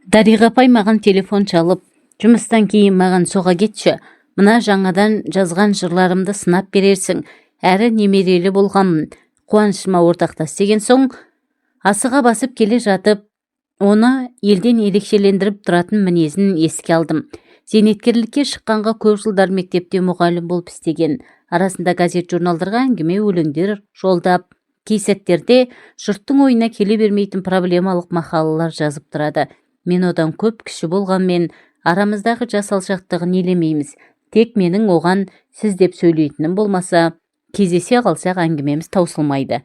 Дариға апай маған телефон шалып, жұмыстан кейін маған соға кетші, мына жаңадан жазған жырларымды сынап берерсің, әрі немерелі болғанмын, қуанышыма ортақтас деген соң, асыға басып келе жатып, оны елден ерекшелендіріп тұратын мінезін еске алдым. Зейнеткерлікке шыққанға көп жылдар мектепте мұғалім болып істеген, арасында газет-журналдарға әңгіме, өлеңдер жолдап, кей сәттерде жұрттың ойына келе бермейтін проблемалық мақалалар жазып тұрады. Мен одан көп кіші болғанмен, арамыздағы жас алшақтығын елемейміз. Тек менің оған сіз деп сөйлейтінім болмаса, кездесе қалсақ әңгімеміз таусылмайды.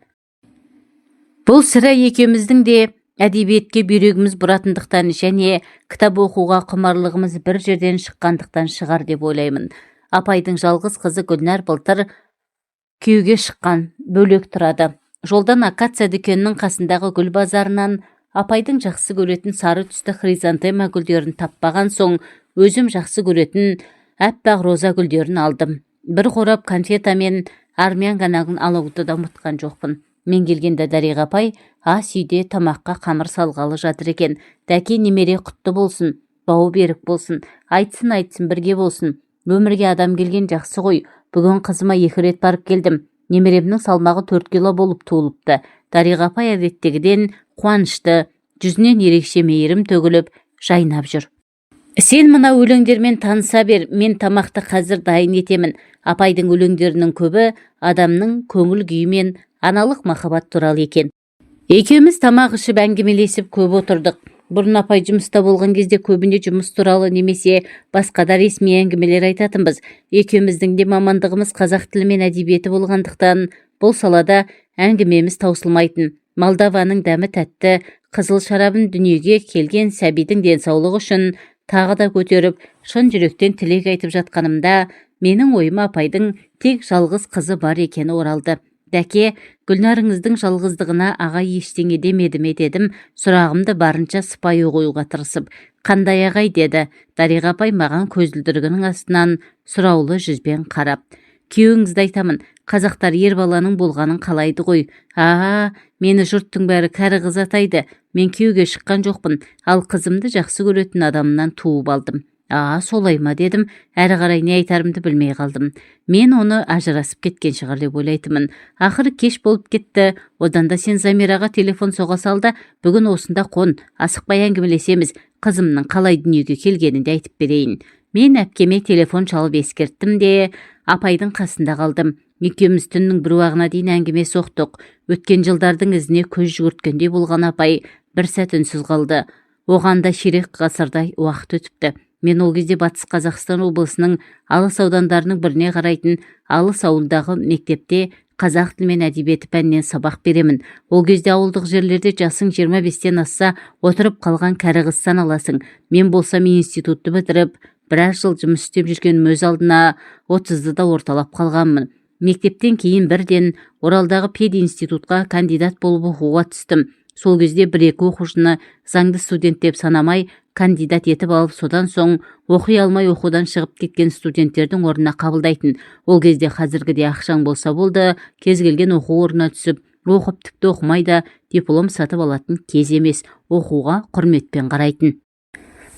Бұл сірә екеуміздің де әдебиетке бүйрегіміз бұратындықтан және кітап оқуға құмарлығымыз бір жерден шыққандықтан шығар деп ойлаймын. Апайдың жалғыз қызы Гүлнар былтыр күйеуге шыққан, бөлек тұрады. Жолдан Акация дүкенінің қасындағы гүл базарынан апайдың жақсы көретін сары түсті хризантема гүлдерін таппаған соң, өзім жақсы көретін аппақ роза гүлдерін алдым. Бір қорап конфета мен армян коньягын алуды да ұмытқан жоқпын. Мен келгенде Дариға апай ас үйде тамаққа қамыр салғалы жатыр екен. Дәке, немере құтты болсын, бауы берік болсын, айтсын айтсын бірге болсын. Өмірге адам келген жақсы ғой. Бүгін қызыма 2 рет барып келдім. Немеремнің салмағы 4 кило болып туылыпты. Дариға апай әдеттегіден қуанышты, жүзінен ерекше мейірім төгіліп, жайнап жүр. Сен мына өлеңдермен таныса бер, мен тамақты қазір дайын етемін. Апайдың өлеңдерінің көбі адамның көңіл күйі мен аналық махаббат туралы екен. Екеуміз тамақ ішіп, әңгімелесіп көп отырдық. Бұрын апай жұмыста болған кезде көбіне жұмыс туралы немесе басқа да ресми әңгімелер айтатынбыз. Екеуміздің де мамандығымыз қазақ тілі мен әдебиеті болғандықтан, бұл салада әңгімеміз таусылмайтын. Молдаваның дәмі тәтті қызыл шарабын дүниеге келген сәбидің денсаулығы үшін тағы да көтеріп, шын жүректен тілек айтып жатқанымда, менің ойыма апайдың тек жалғыз қызы бар екені оралды. Дәке, Гүлнарыңыздың жалғыздығына ағай ештеңе демеді ме, дедім, сұрағымды барынша сыпайы қоюға тырысып. Қандай ағай, деді Дариға апай маған көзілдірігінің астынан сұраулы жүзбен қарап. Күйеуіңізді айтамын, қазақтар ер баланың болғанын қалайды ғой. А, мені жұрттың бәрі кәрі қыз атайды. Мен күйеуге шыққан жоқпын, ал қызымды жақсы көретін адамнан туып алдым. А, солай ма, дедім, әрі қарай не айтарымды білмей қалдым. Мен оны ажырасып кеткен шығар деп ойлайтынмын. Ақыры кеш болып кетті. Одан да сен Замираға телефон соға сал да, бүгін осында қон, асықпай әңгімелесеміз. Қызымның қалай дүниеге келгенін де айтып берейін. Мен әпкеме телефон шалып ескерттім де, апайдың қасында қалдым. Екеуміз түннің бір уағына дейін әңгіме соқтық. Өткен жылдардың ізіне көз жүгірткендей болған апай бір сәт үнсіз қалды. Оған да ширек ғасырдай уақыт өтіпті. Мен ол кезде Батыс Қазақстан облысының алыс аудандарының біріне қарайтын алыс ауылдағы мектепте қазақ тілі мен әдебиеті пәнінен сабақ беремін. Ол кезде ауылдық жерлерде жасың 25-тен асса, отырып қалған кәрі қыз саналасың. Мен болсам институтты бітіріп, біраз жыл жұмыс істеп жүргенім өз алдына, 30-ды да орталап қалғанмын. Мектептен кейін бірден Оралдағы пединститутқа кандидат болып оқуға түстім. Сол кезде бір-екі оқушыны заңды студент деп санамай, кандидат етіп алып, содан соң оқи алмай оқудан шығып кеткен студенттердің орнына қабылдайтын. Ол кезде қазіргідей ақшаң болса болды, кез келген оқу орнына түсіп оқып, тіпті оқымай да диплом сатып алатын кез емес, оқуға құрметпен қарайтын.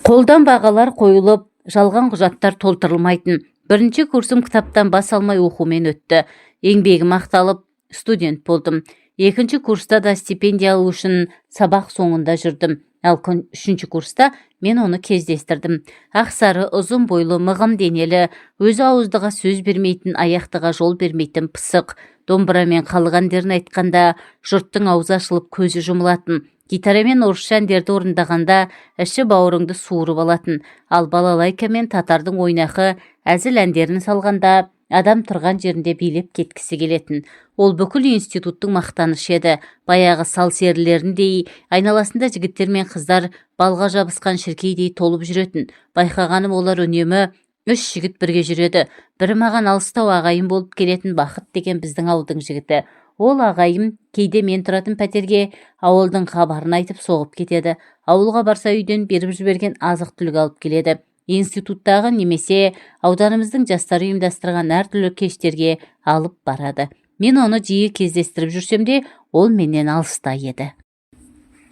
Қолдан бағалар қойылып, жалған құжаттар толтырылмайтын. Бірінші курсым кітаптан бас алмай оқумен өтті. Еңбегім ақталып, студент болдым. Екінші курста да стипендия алу үшін сабақ соңында жүрдім. Ал үшінші курста мен оны кездестірдім. Ақсары, ұзын бойлы, мығым денелі, өзі ауыздыға сөз бермейтін, аяқтыға жол бермейтін пысық. Домбырамен халық әндерін айтқанда жұрттың аузы ашылып, көзі жұмылатын. Гитарамен орысша әндерді орындағанда іші бауырыңды суырып алатын. Ал балалайка мен татардың ойнақы әзіл әндерін салғанда адам тұрған жерінде билеп кеткісі келетін. Ол бүкіл институттың мақтанышы еді. Баяғы сал серілеріндей айналасында жігіттер мен қыздар балға жабысқан шіркейдей толып жүретін. Байқағаным, олар үнемі үш жігіт бірге жүреді. Бірі маған алыстау ағайын болып келетін Бақыт деген біздің ауылдың жігіті. Ол ағайым кейде мен тұратын пәтерге ауылдың хабарын айтып соғып кетеді. Ауылға барса, үйден беріп жіберген азық-түлік алып келеді. Институттағы немесе ауданымыздың жастары ұйымдастырған әртүрлі кештерге алып барады. Мен оны жиі кездестіріп жүрсем де, ол менен алыста еді.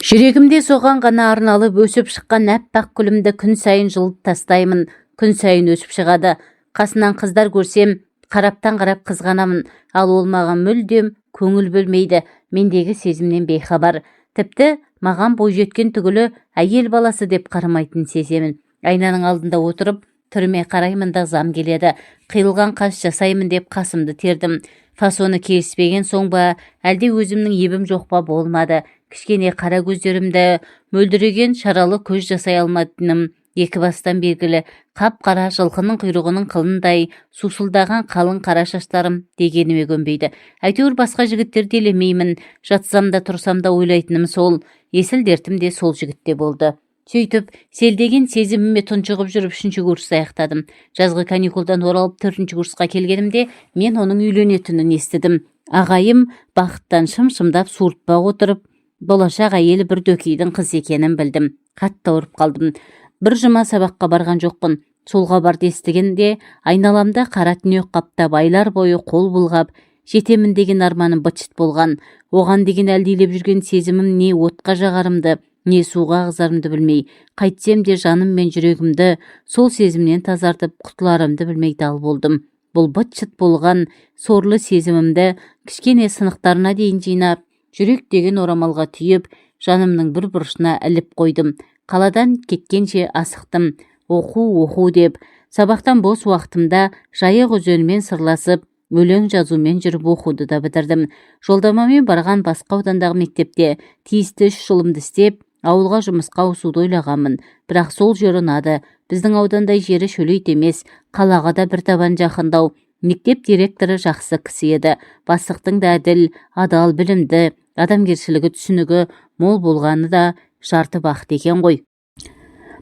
Жүрегімде соған ғана арналып өсіп шыққан аппақ гүлімді күн сайын жұлып тастаймын, күн сайын өсіп шығады. Қасынан қыздар көрсем, қараптан қарап қызғанамын, ал ол маған мүлдем көңіл бөлмейді, мендегі сезімнен бейхабар. Тіпті маған бойжеткен түгілі әйел баласы деп қарамайтынын сеземін. Айнаның алдында отырып, түріме қараймын да ызам келеді. Қиылған қас жасаймын деп қасымды тердім. Фасоны келіспеген соң ба, әлде өзімнің ебім жоқ па, болмады. Кішкене қара көздерімді мөлдіреген шаралы көз жасай алмайтыным екі бастан белгілі. Қап-қара жылқының құйрығының қылындай сусылдаған қалың қара шаштарым дегеніме көнбейді. Әйтеуір басқа жігіттерді елемеймін. Жатсам да, тұрсам да ойлайтыным сол. Есіл дертім де сол жігітте болды. Сөйтіп, селдеген сезіміме тұншығып жүріп үшінші курсты аяқтадым. Жазғы каникулдан оралып төртінші курсқа келгенімде мен оның үйленетінін естідім. Ағайым Бақыттан шым-шымдап суыртпақ отырып, болашақ әйелі бір дөкейдің қызы екенін білдім. Қатты ауырып қалдым. Бір жұма сабаққа барған жоқпын. Сол хабарды естігенде айналамда қара түнек қаптап, айлар бойы қол бұлғап, жетемін деген арманым быт-шыт болған. Оған деген әлдилеп жүрген сезімім не отқа жағарымды, не суға ағызарымды білмей, қайтсем де жаным мен жүрегімді сол сезімнен тазартып құтыларымды білмей дал болдым. Бұл быт-шыт болған сорлы сезімімді кішкене сынықтарына дейін жинап, жүрек деген орамалға түйіп, жанымның бір бұрышына іліп қойдым. Қаладан кеткенше асықтым. Оқу, оқу деп, сабақтан бос уақытымда Жайық өзенімен сырласып, өлең жазумен жүріп оқуды да бітірдім. Жолдамамен барған басқа аудандағы мектепте тиісті 3 жылымды істеп, ауылға жұмысқа ауысуды ойлағанмын. Бірақ сол жер ұнады. Біздің аудандай жері шөлейт емес, қалаға да бір табан жақындау. Мектеп директоры жақсы кісі еді. Бастықтың да әділ, адал, білімді, адамгершілігі, түсінігі мол болғаны да жарты бақыт екен ғой.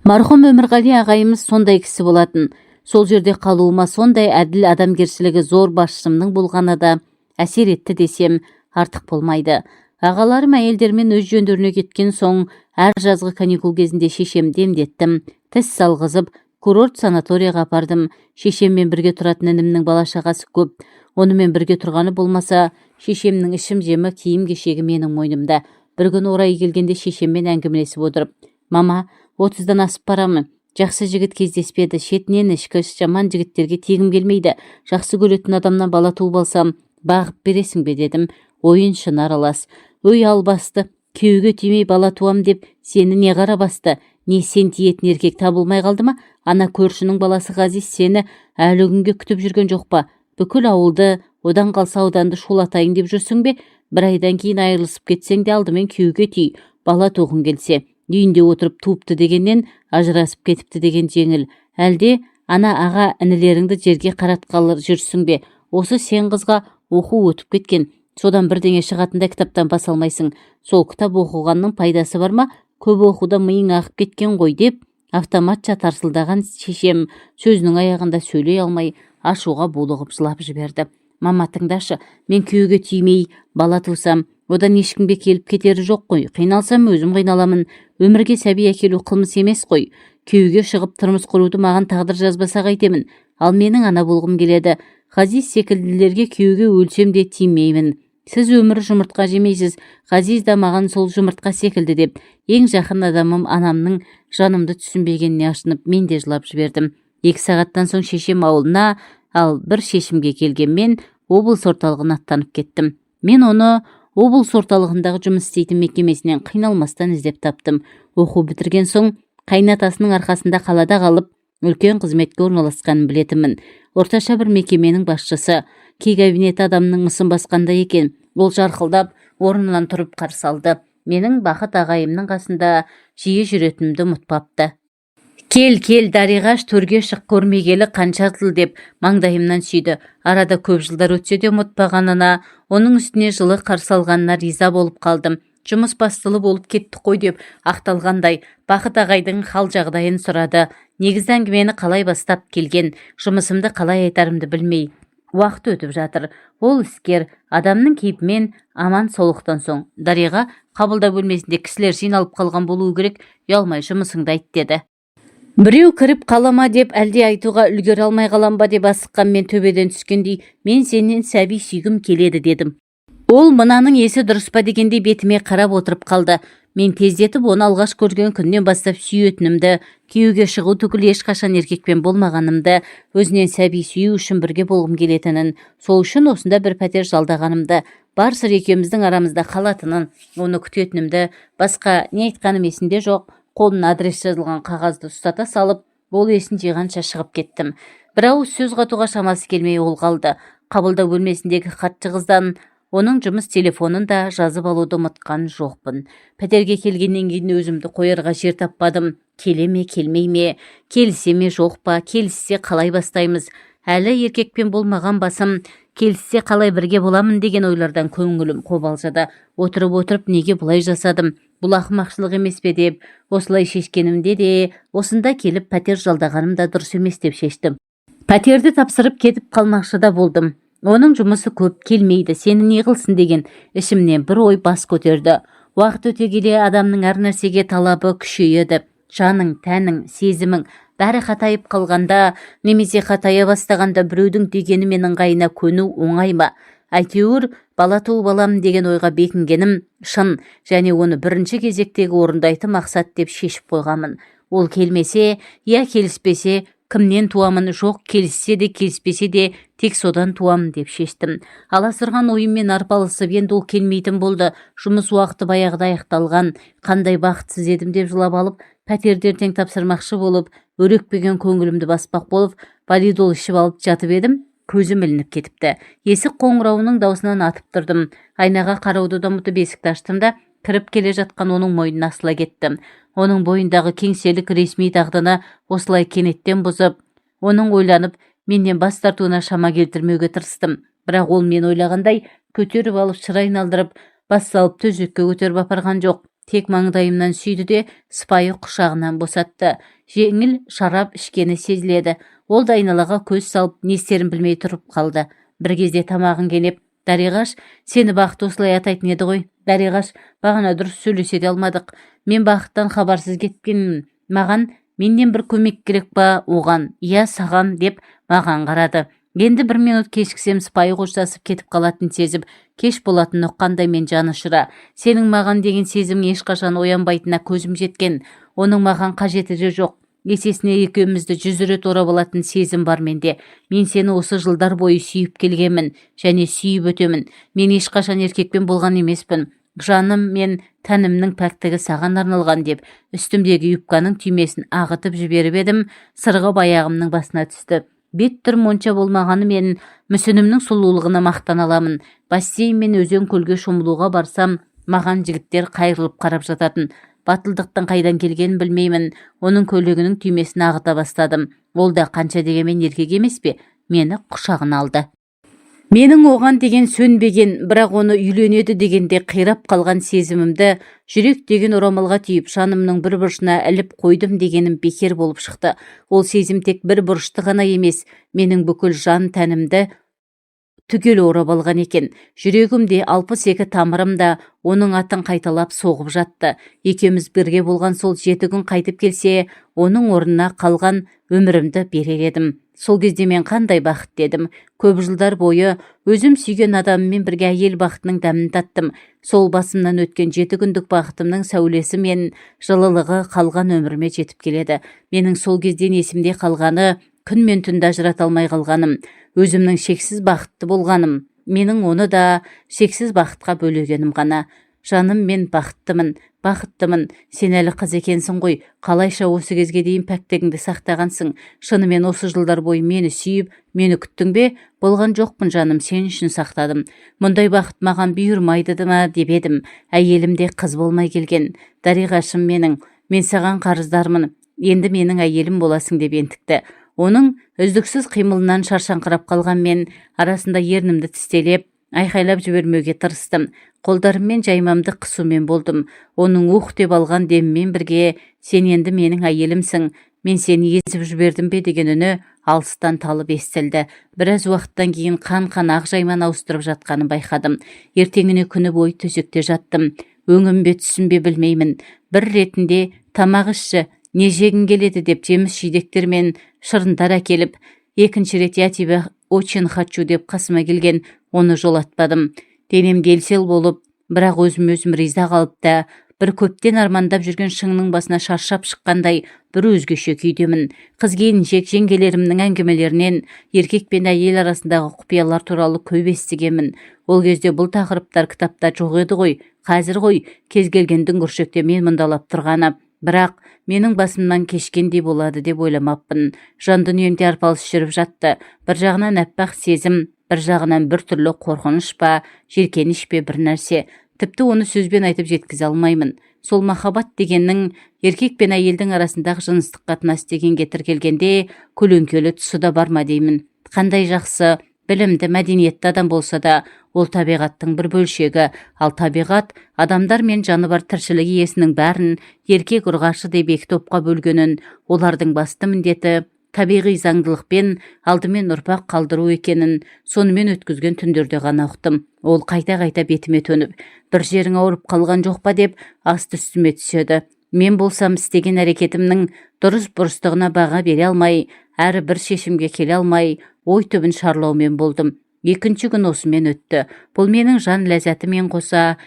Марқұм Өмірғали ағайымыз сондай кісі болатын. Сол жерде қалуыма сондай әділ, адамгершілігі зор басшымның болғаны да әсер етті десем, артық болмайды. Ағаларым әйелдермен өз жөндеріне кеткен соң, әр жазғы каникул кезінде шешемді емдеттім. Тіс салғызып, курорт санаторийға апардым. Шешеммен бірге тұратын інімнің бала-шағасы көп. Онымен бірге тұрғаны болмаса, шешемнің ішім-жемі, киім-кешегі менің мойнымда. Бір күні орайы келгенде шешеммен әңгімелесіп отырып, «Мама, 30-дан асып барамын. Жақсы жігіт кездеспеді. Шетінен ішкіш, жаман жігіттерге тигім келмейді. Жақсы көретін адамнан бала туып алсам, бағып бересің бе?» дедім. Ойын шын аралас. «Өй, албасты, күйеуге тимей бала туам деп сені не қара басты? Не сен тиетін еркек табылмай қалды ма? Ана көршінің баласы Ғазиз сені әлі күнге күтіп жүрген жоқ па? Бүкіл ауылды, одан қалса ауданды шулатайын деп жүрсің бе? Бір айдан кейін айырылысып кетсең де, алдымен күйеуге ти, бала туғың келсе. Үйінде отырып туыпты дегеннен ажырасып кетіпті деген жеңіл. Әлде ана аға інілеріңді жерге қаратқалы жүрсің бе? Осы сен қызға оқу өтіп кеткен, содан бірдеңе шығатындай кітаптан бас алмайсың. Сол кітап оқығанның пайдасы бар ма? Көп оқуда миың ағып кеткен ғой», – деп автоматша тарсылдаған шешем сөзінің аяғында сөйлей алмай, ашуға булығып жылап жіберді. «Мама, тыңдашы, мен күйеуге тимей бала тусам, одан ешкімге келіп кетері жоқ қой. Қиналсам, өзім қиналамын. Өмірге сәби әкелу қылмыс емес қой. Күйеуге шығып тұрмыс құруды маған тағдыр жазбаса қайтемін? Ал менің ана болғым келеді. Ғазиз секілділерге күйеуге өлсем де тимеймін. Сіз өмірі жұмыртқа жемейсіз, Ғазиз да маған сол жұмыртқа секілді», – деп, ең жақын адамым анамның жанымды түсінбегеніне ашынып, мен де жылап жібердім. 2 сағаттан соң шешем ауылына, ал бір шешімге келген мен облыс орталығына аттанып кеттім. Мен оны облыс орталығындағы жұмыс істейтін мекемесінен қиналмастан іздеп таптым. Оқу бітірген соң қайнатасының арқасында қалада қалып, үлкен қызметке орналасқанын білетінмін. Орташа бір мекеменің басшысы. Кей кабинеті адамның мысын басқандай екен. Ол жарқылдап орнынан тұрып қарсы алды. Менің Бақыт ағайымның қасында жиі жүретінімді ұмытпапты. «Кел, кел, Дариғаш, төрге шық, көрмегелі қанша жыл», – деп маңдайымнан сүйді. Арада көп жылдар өтсе де ұмытпағанына, оның үстіне жылы қарсы алғанына риза болып қалдым. Жұмыс бастылы болып кеттік қой деп ақталғандай, Бақыт ағайдың хал жағдайын сұрады. Негізгі әңгімені қалай бастап келген жұмысымды қалай айтарымды білмей уақыт өтіп жатыр. Ол іскер адамның кейпімен аман солықтан соң: «Дариға, қабылдау бөлмесінде кісілер жиналып қалған болуы керек, ұялмай жұмысыңды айт», – деді. Біреу кіріп қала ма деп, әлде айтуға үлгере алмай қалам ба деп асыққан мен төбеден түскендей: «Мен сенен сәби сүйгім келеді», – дедім. Ол мынаның есі дұрыс па дегендей бетіме қарап отырып қалды. Мен тездетіп оны алғаш көрген күннен бастап сүйетінімді, күйеуге шығу түгіл ешқашан еркекпен болмағанымды, өзінен сәби сүю үшін бірге болғым келетінін, сол үшін осында бір пәтер жалдағанымды, бар сыр екеуміздің арамызда қалатынын, оны күтетінімді, басқа не айтқаным есімде жоқ. Қолына адрес жазылған қағазды ұстата салып, ол есін жиғанша шығып кеттім. Бір ауыз сөз қатуға шамасы келмей ол қалды. Қабылдау бөлмесіндегі хатшы қыздан оның жұмыс телефонын да жазып алуды ұмытқан жоқпын. Пәтерге келгеннен кейін өзімді қоярға жер таппадым. Келе ме, келмей ме, келісе ме, жоқ па? Келіссе, қалай бастаймыз? Әлі еркекпен болмаған басым, келіссе, қалай бірге боламын деген ойлардан көңілім қобалжыды. Отырып-отырып, неге бұлай жасадым, бұл ақымақшылық емес пе деп, осылай шешкенімде де, осында келіп пәтер жалдағаным да дұрыс емес деп шештім. Пәтерді тапсырып кетіп қалмақшы да болдым. Оның жұмысы көп, келмейді, сені не қылсын деген ішімнен бір ой бас көтерді. Уақыт өте келе адамның әр нәрсеге талабы күшейеді. Жаның, тәнің, сезімің бәрі қатайып қалғанда немесе қатая бастағанда біреудің дегені мен ыңғайына көну оңай ма? Әйтеуір бала туып аламын деген ойға бекінгенім шын және оны бірінші кезектегі орындайтын мақсат деп шешіп қойғанмын. Ол келмесе, я келіспесе, кімнен туамын? Жоқ, келіссе де, келіспесе де, тек содан туамын деп шештім. Аласұрған ойыммен арпалысып, енді ол келмейтін болды, жұмыс уақыты баяғыда аяқталған, қандай бақытсыз едім деп жылап алып, пәтерді ертең тапсырмақшы болып, өрекпіген көңілімді баспақ болып, валидол ішіп алып жатып едім, көзім ілініп кетіпті. Есік қоңырауының даусынан атып тұрдым. Айнаға қарауды да ұмытып, есікті аштым да, кіріп келе жатқан оның мойнына асыла кеттім. Оның бойындағы кеңселік, ресми дағдыны осылай кенеттен бұзып, оның ойланып менен бас тартуына шама келтірмеуге тырыстым. Бірақ ол мен ойлағандай көтеріп алып, шыр айналдырып, бас салып, төсекке көтеріп апарған жоқ. Тек маңдайымнан сүйді де, сыпайы құшағынан босатты. Жеңіл шарап ішкені сезіледі. Ол да айналаға көз салып, не істерін білмей тұрып қалды. Бір кезде тамағын кенеп: «Дариғаш, сені Бақыт осылай атайтын еді ғой. Дариғаш, бағана дұрыс сөйлесе де алмадық. Мен Бақыттан хабарсыз кеткенмін. Маған менен бір көмек керек па оған?» «Иә, саған», — деп маған қарады. Енді бір минут кешіксем, сыпайы қоштасып кетіп қалатынын сезіп, кеш болатынын ұққандай мен жанұшыра: «Сенің маған деген сезімің ешқашан оянбайтынына көзім жеткен. Оның маған қажеті де жоқ. Есесіне екеумізді 100 рет орап алатын сезім бар менде. Мен сені осы жылдар бойы сүйіп келгенмін және сүйіп өтемін. Мен ешқашан еркекпен болған емеспін. Жаным мен тәнімнің пәктігі саған арналған», — деп үстімдегі юбканың түймесін ағытып жіберіп едім, сырғып аяғымның басына түсті. Бет түрім онша болмағанымен, мүсінімнің сұлулығына мақтана аламын. Бассейн мен өзен көлге шомылуға барсам, маған жігіттер қайырылып қарап жататын. Батылдықтың қайдан келгенін білмеймін, оның көйлегінің түймесін ағыта бастадым. Ол да қанша дегенмен еркек емес пе, мені құшағына алды. Менің оған деген сөнбеген, бірақ оны үйленеді дегенде қирап қалған сезімімді жүрек деген орамалға түйіп, жанымның бір бұрышына іліп қойдым дегенім бекер болып шықты. Ол сезім тек бір бұрышты ғана емес, менің бүкіл жан тәнімді түгел орап алған екен. Жүрегім де, 62 тамырым да оның атын қайталап соғып жатты. Екеуміз бірге болған сол 7 күн қайтып келсе, оның орнына қалған өмірімді берер едім. Сол кезде мен қандай бақытты едім! Көп жылдар бойы өзім сүйген адамыммен бірге әйел бақытының дәмін таттым. Сол басымнан өткен 7 күндік бақытымның сәулесі мен жылылығы қалған өміріме жетіп келеді. Менің сол кезден есімде қалғаны — күн мен түнді ажырата алмай қалғаным, өзімнің шексіз бақытты болғаным, менің оны да шексіз бақытқа бөлегенім ғана. Жаным, мен бақыттымын, бақыттымын. Сен әлі қыз екенсің ғой, қалайша осы кезге дейін пәктігіңді сақтағансың? Шынымен осы жылдар бойы мені сүйіп, мені күттің бе? Болған жоқпын, жаным, сен үшін сақтадым. Мұндай бақыт маған бұйырмайды ма деп едім. Әйелім де қыз болмай келген. Дариғашым менің, мен саған қарыздармын. Енді менің әйелім боласың, деп ентікті. Оның үздіксіз қимылынан шаршаңқырап қалған мен арасында ернімді тістелеп, айқайлап жібермеуге тырыстым. Қолдарыммен жаймамды қысумен болдым. Оның ух деп алған демімен бірге «Сен енді менің әйелімсің, мен сені езіп жібердім бе?» деген үні алыстан талып естілді. Біраз уақыттан кейін қан-қан ақ жайманы ауыстырып жатқанын байқадым. Ертеңіне күні бойы төсекте жаттым. Өңім бе, түсім бе, білмеймін, бір ретінде «Тамақ ішші, не жегің келеді?» деп жеміс жидектер мен шырындар әкеліп, екінші рет «Я тебя очень хочу» деп қасыма келген. Оны жолатпадым. Денем делсел болып, бірақ өзім өзім риза қалыпта Бір көптен армандап жүрген шыңның басына шаршап шыққандай бір өзгеше күйдемін. Қыз келіншек жеңгелерімнің әңгімелерінен еркек пен әйел арасындағы құпиялар туралы көп естігенмін. Ол кезде бұл тақырыптар кітапта жоқ еді ғой. Қазір ғой кез келген дүңгіршекте мен мұндалап тұрғаны. Бірақ менің басымнан кешкендей болады деп ойламаппын. Жан дүниемде арпалыс жүріп жатты. Бір жағынан аппақ сезім, бір жағынан бір түрлі қорқыныш па, жеркеніш пе, бір нәрсе. Тіпті оны сөзбен айтып жеткізе алмаймын. Сол махаббат дегеннің еркек пен әйелдің арасындағы жыныстық қатынас дегенге тіркелгенде көлеңкелі тұсы да бар ма деймін. Қандай жақсы, білімді, мәдениетті адам болса да, ол табиғаттың бір бөлшегі. Ал табиғат адамдар мен жаны бар тіршілік иесінің бәрін еркек, ұрғашы деп екі топқа бөлгенін, олардың басты міндеті табиғи заңдылықпен алдымен ұрпақ қалдыру екенін сонымен өткізген түндерде ғана ұқтым. Ол қайта-қайта бетіме төніп, бір жерің ауырып қалған жоқ па деп асты үстіме түседі. Мен болсам істеген әрекетімнің дұрыс бұрыстығына баға бере алмай, әрі бір шешімге келе алмай, ой түбін шарлаумен болдым. Екінші күн осымен өтті. Бұл менің жан ләззатымен қоса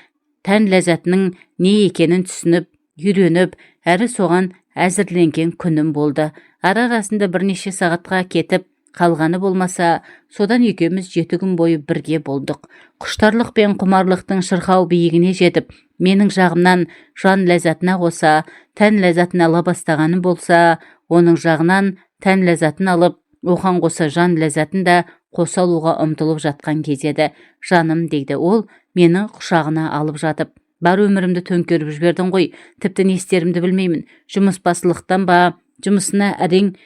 тән ләззатының не екенін түсініп, үйреніп, әрі соған әзірленген күнім болды. Ара арасында бірнеше сағатқа кетіп қалғаны болмаса, содан екеуміз 7 күн бойы бірге болдық. Құштарлық пен құмарлықтың шырқау биігіне жетіп, менің жағымнан жан ләззатына қоса тән ләззатын ала бастағаным болса, оның жағынан тән ләззатын алып, оған қоса жан ләззатын да қоса алуға ұмтылып жатқан кез еді. «Жаным», – дейді ол мені құшағына алып жатып, «бар өмірімді төңкеріп жібердің ғой. Тіпті не істерімді білмеймін. Жұмысбасылықтан ба, жұмысына әрең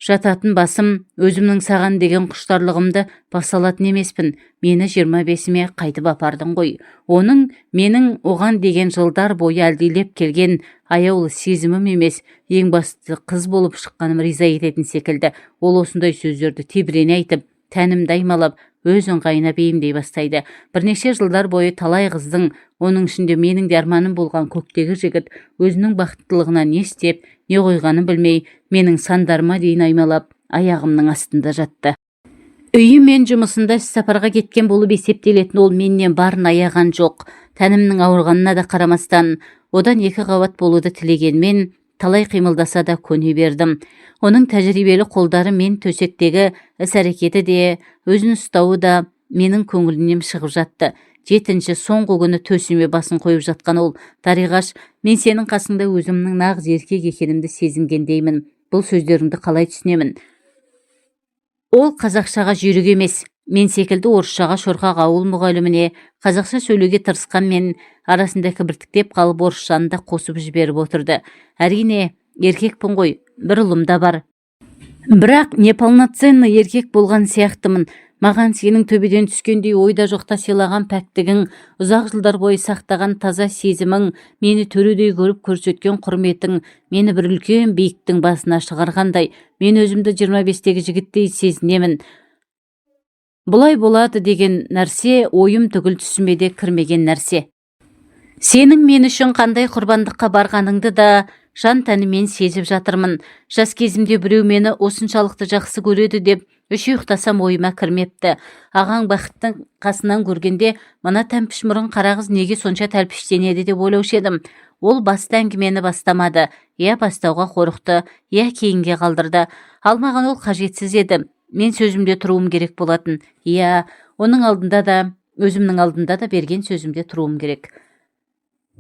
жататын басым өзімнің саған деген құштарлығымды баса алатын емеспін. Мені 25-іме қайтып апардың ғой». Оның менің оған деген жылдар бойы әлдилеп келген аяулы сезімім емес, ең басты қыз болып шыққаным риза ететін секілді. Ол осындай сөздерді тебірене айтып, тәнімді аймалап, өз ыңғайына бейімдей бастайды. Бірнеше жылдар бойы талай қыздың, оның ішінде менің де арманым болған көктегі жігіт өзінің бақыттылығына не істеп, не қойғанын білмей, менің сандарыма дейін аймалап, аяғымның астында жатты. Үйі мен жұмысында іссапарға кеткен болып есептелетін ол менен барын аяған жоқ. Тәнімнің ауырғанына да қарамастан, одан екі қабат болуды тілегенмен, талай қимылдаса да көне бердім. Оның тәжірибелі қолдары мен төсектегі іс-әрекеті де, өзін ұстауы да менің көңілімнен шығып жатты. Жетінші, соңғы күні төсіме басын қойып жатқан ол: «Дариғаш, мен сенің қасыңда өзімнің нағыз еркек екенімді сезінгендеймін. Бұл сөздеріңді қалай түсінемін?» Ол қазақшаға жүйрік емес. Мен секілді орысшаға шорқақ ауыл мұғаліміне қазақша сөйлеуге тырысқанмен, арасында кібіртіктеп қалып, орысшаны да қосып жіберіп отырды. Әрине, еркекпін ғой, бір ұлым да бар, бірақ неполноценный еркек болған сияқтымын. Маған сенің төбеден түскендей ойда жоқта сыйлаған пәктігің, ұзақ жылдар бойы сақтаған таза сезімің, мені төредей көріп көрсеткен құрметің мені бір үлкен биіктің басына шығарғандай. Мен өзімді 25-тегі жігіттей сезінемін. Бұлай болады деген нәрсе ойым түгіл, түсіме де кірмеген нәрсе. Сенің мен үшін қандай құрбандыққа барғаныңды да жан тәніммен сезіп жатырмын. Жас кезімде біреу мені осыншалықты жақсы көреді деп үш ұйықтасам ойыма кірмепті. Ағаң Бақыттың қасынан көргенде, мына тәмпіш мұрын қара қыз неге сонша тәлпіштенеді деп ойлаушы едім. Ол басты әңгімені бастамады. Я бастауға қорықты, я кейінге қалдырды. Ал маған ол қажетсіз еді. Мен сөзімде тұруым керек болатын. Иә, оның алдында да, өзімнің алдында да берген сөзімде тұруым керек.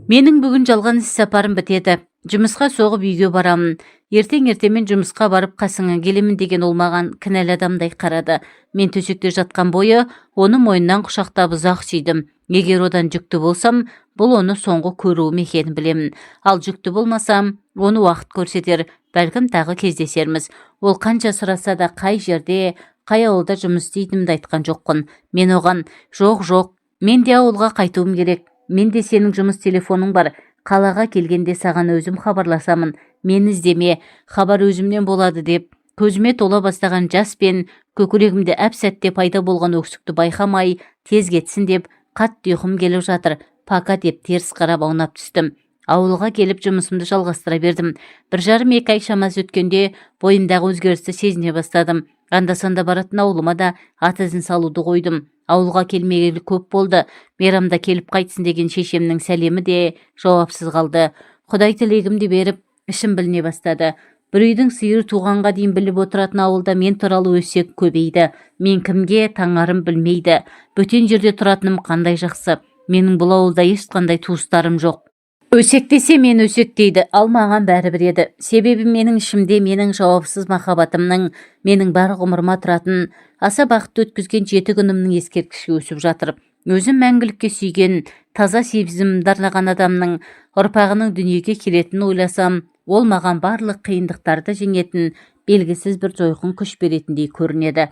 Менің бүгін жалған іс сапарым бітеді. Жұмысқа соғып, үйге барамын. Ертең ертемен жұмысқа барып, қасыңа келемін деген ол маған кінәлі адамдай қарады. Мен төсекте жатқан бойы оны мойнынан құшақтап ұзақ сүйдім. Егер одан жүкті болсам, бұл оны соңғы көруім екенін білемін. Ал жүкті болмасам, оны уақыт көрсетер, бәлкім, тағы кездесерміз. Ол қанша сұраса да, қай жерде, қай ауылда жұмыс істейтінімді айтқан жоқпын. Мен оған: «Жоқ, жоқ, мен де ауылға қайтуым керек. Менде сенің жұмыс телефоның бар. Қалаға келгенде саған өзім хабарласамын. Мені іздеме, хабар өзімнен болады», – деп, көзіме тола бастаған жас пен көкірегімде әп сәтте пайда болған өксікті байқамай, тез кетсін деп, «Қатты ұйқым келіп жатыр, пока», – деп теріс қарап аунап түстім. Ауылға келіп, жұмысымды жалғастыра бердім. 1,5-2 ай шамасы өткенде бойымдағы өзгерісті сезіне бастадым. Анда-санда баратын ауылыма да ат ізін салуды қойдым. Ауылға келмегелі көп болды. Мейрамда келіп қайтсын деген шешемнің сәлемі де жауапсыз қалды. Құдай тілегімді беріп, ішім біліне бастады. Бір үйдің сиыры туғанға дейін біліп отыратын ауылда мен туралы өсек көбейді. Мен кімге таңарым білмейді. Бөтен жерде тұратыным қандай жақсы. Менің бұл ауылда ешқандай туыстарым жоқ. Өсектесе, мен өсектейді, ал маған бәрібір еді. Себебі менің ішімде менің жауапсыз махаббатымның, менің бар ғұмырыма тұратын, аса бақытты өткізген 7 күнімнің ескерткіші өсіп жатыр. Өзім мәңгілікке сүйген, таза сезімімді арнаған адамның ұрпағының дүниеге келетінін ойласам, ол маған барлық қиындықтарды жеңетін белгісіз бір жойқын күш беретіндей көрінеді.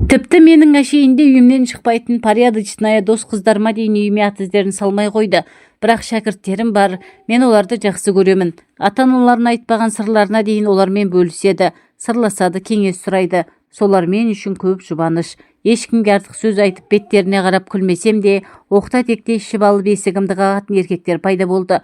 Тіпті менің әшейінде үйімнен шықпайтын порядочная дос қыздарыма дейін үйіме ат іздерін салмай қойды. Бірақ шәкірттерім бар, мен оларды жақсы көремін. Ата-аналарына айтпаған сырларына дейін олармен бөліседі, сырласады, кеңес сұрайды. Солар мен үшін көп жұбаныш. Ешкімге артық сөз айтып, беттеріне қарап күлмесем де, оқта-текте ішіп алып есігімді қағатын еркектер пайда болды.